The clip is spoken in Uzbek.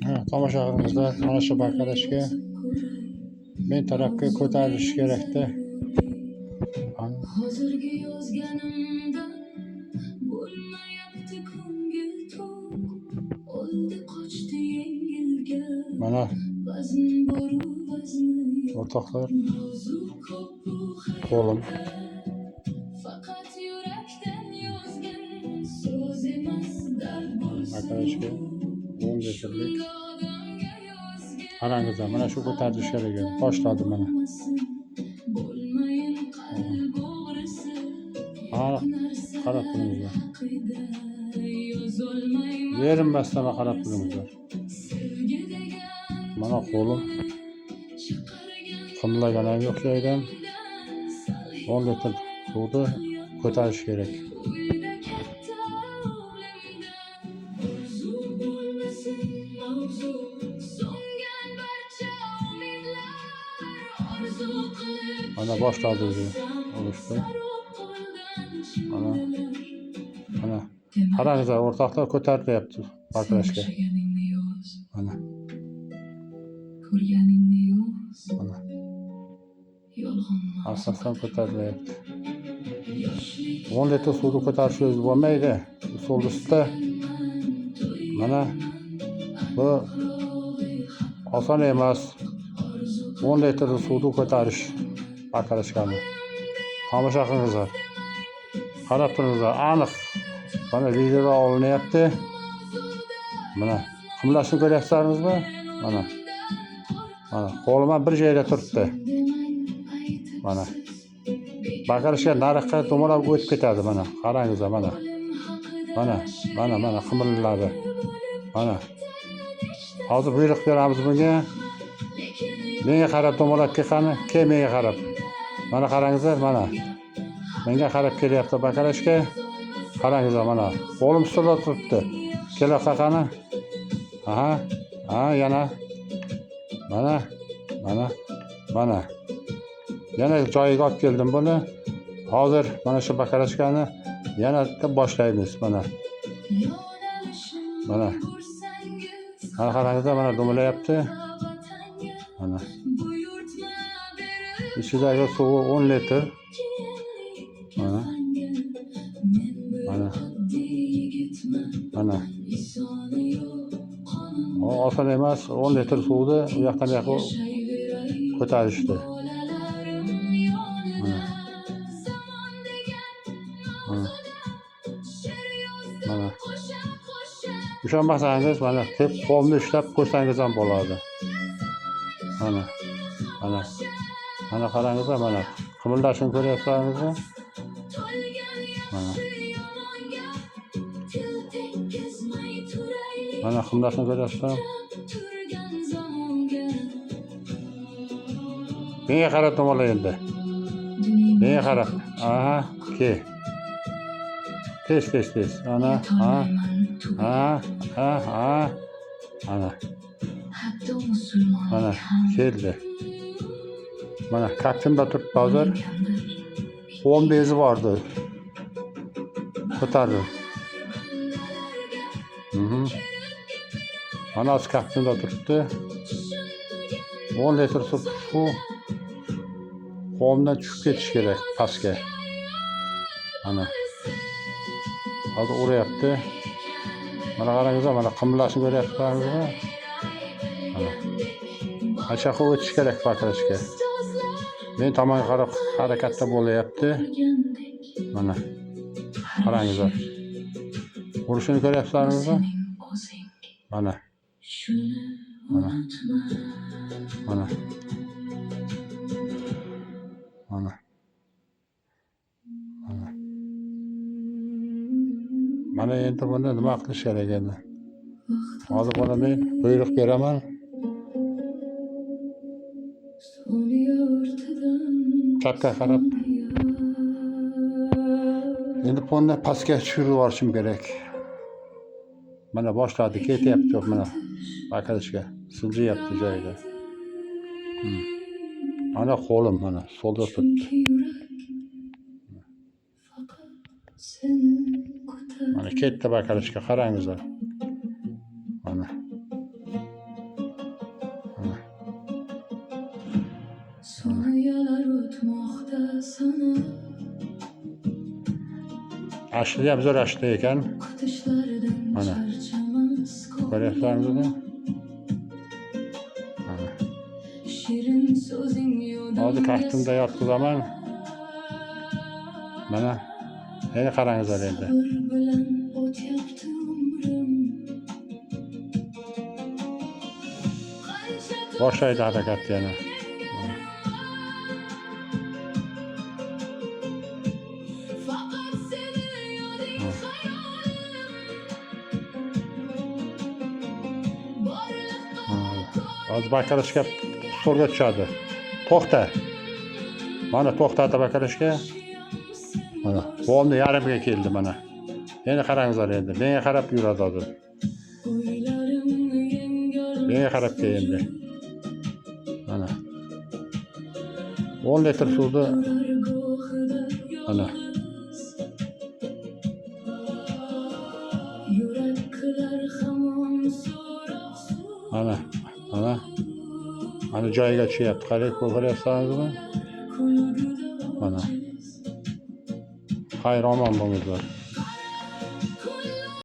Ha, tomosha qilingizlar, mana shu bakalashka men tarafga ko'tarilishi kerakda. Hozirgi yozganimdan bo'lmayapti ko'ngil to'q. Oldi qochdi yengil gap. Mana Vazn boru vazni yo'q. o'rtoqlar, Mavzu ko'p bu qo'lim. Hayotda. Faqat yurakdan yozgan so'z emas, dard bo'lsin. Bakalashka 10 litrlik. Shunda odamga yozgan Qarangizlar, mana shu ko'tarilishi kerak edi. Boshladi mana. Bo'lmayin qalb o'g'risi. Aniq Narsalar qarab turingizlar. Haqida yozolmayman. Erinmasdan qarab turingizlar. Sevgi degan Mana qo'lim chiqargan qimlagan ham yo'q joyidan. Sal 10 litr suvni ko'tarish kerak. Uyda katta o'g'limdan orzu bo'lmasin mavzu. So'ngan barcha umidlar orzu qilib Mana boshladi o'zi urishni. Sarob qo'ldan Mana. chimdilar. Mana qarangizlar, o'rtoqlar, ko'tarilyapti bakalashka. Yashaganingni yoz, Mana, ko'rganingni yoz, mana yolg'onni asosan ko'tarilyapti. Yoshlik 10 litr suvni ko'tarish o'zi bo'lmaydi. Stol ustida mana bu oson emas. 10 litr suvni ko'tarish bakalashkani. Tomosha qilingizlar. Qarab turingizlar, aniq. Mana videoda olinyapti. Mana qimlashni ko'ryapsizlarmi? Mana. Mana qo'lim ham bir joyda turibdi. Mana. Bakalashka nariqqa dumalab o'tib ketadi mana. Qarangizlar mana. Mana, mana, mana qimirladi. Mana. Hozir buyruq beramiz bunga. Menga qarab dumalab kel qani, kel menga qarab. Mana qarangizlar, mana. Menga qarab kelyapti bakalashka. Qarangizlar mana. Qo'lim ustida turibdi. Kelyapti qani. Aha. Ha, yana. Mana. Mana. Mana. Yana joyiga olib keldim buni. Hozir mana shu bakalashkani yana boshlaymiz mana. Mana. Mana qarangizlar, mana dumalayapti. Mana. Ichidagi suvi 10 litr. Mana. Mana. Mana. O oson emas, 10 litr suvni u yoqdan bu yoqqa ko'tarishdi. Mana. Mana. Mana. Ishonmasangiz, mana tep qo'lni ushlab ko'rsangiz ham bo'ladi. Mana. Mana. Mana qarangizlar, mana. Qimirlashini ko'ryapsizlarmi? Mana. Mana qimirlashini ko'ryapsizlar. Menga qarab dumala endi. Menga qarab. Aha, ke. Tez, tez, tez. Ana, ha. Ha, ha, ha. Ana, Hatto musulmonlik mana ham keldi. Mana kaftimda turibdi hozir. kimdir Qo'limda izi bordi. Ko'tardi. Mana hozir kaftimda turibdi. 10 litr suv suv qo'limdan tushib ketishi kerak pastga. Mana. Hozir uryapti. Mana qarangizlar, mana qimirlashini ko'ryapsizlarmi? Mana. Mana shu yoqqa o'tish kerak bakalashka. Men tomonga qarab harakatda bo'lyapti. Mana. Qarangizlar. Urishini ko'ryapsizlarmi? Sening o'zing Mana, shuni Mana. Unutma. Mana. Mana. Mana. Mana endi buni nima qilish kerak endi? Hozir buni men buyruq beraman. Soniya ortidan Chapga qarab. soniya. Endi buni pastga tushirib yuborishim kerak. Mana boshladi, ketyapti mana bakalashka. Siljiyapti joyida. Mana qo'lim mana stolda turibdi. Chunki yurak faqat seni kutar. Mana ketdi bakalashka, qarangizlar. Mana. Sana Ashli ham zo'r ashli ekan. Kutishlardan Mana. charchamas Ko'ryapsizlarmi? Mana. Shirin so'zing Hozir kaftimda yotqizaman. Mana. Endi qarangizlar endi. Sabr bilan o'tyapti umrim. Qancha Boshlaydi harakatni yana. Faqat seni yoding xayolim Borliqqa Hozir bakarishga stolga tushadi. To'xta. Mana to'xtadi bakarishga. Mana polni yarmiga keldi mana. Endi qarangizlar endi. Menga qarab yuradi hozir. O'ylarimni yengolmas Menga qarab kel endi. Mana. 10 litr suvni Turar gohida Mana. yolg'iz. Yurak qilar hamon so'roq Mana. Mana. Mana joyiga tushyapti. Qarang, ko'ryapsizmi? Kulgida Mana. ojiz. Xayr, omon bo'linglar.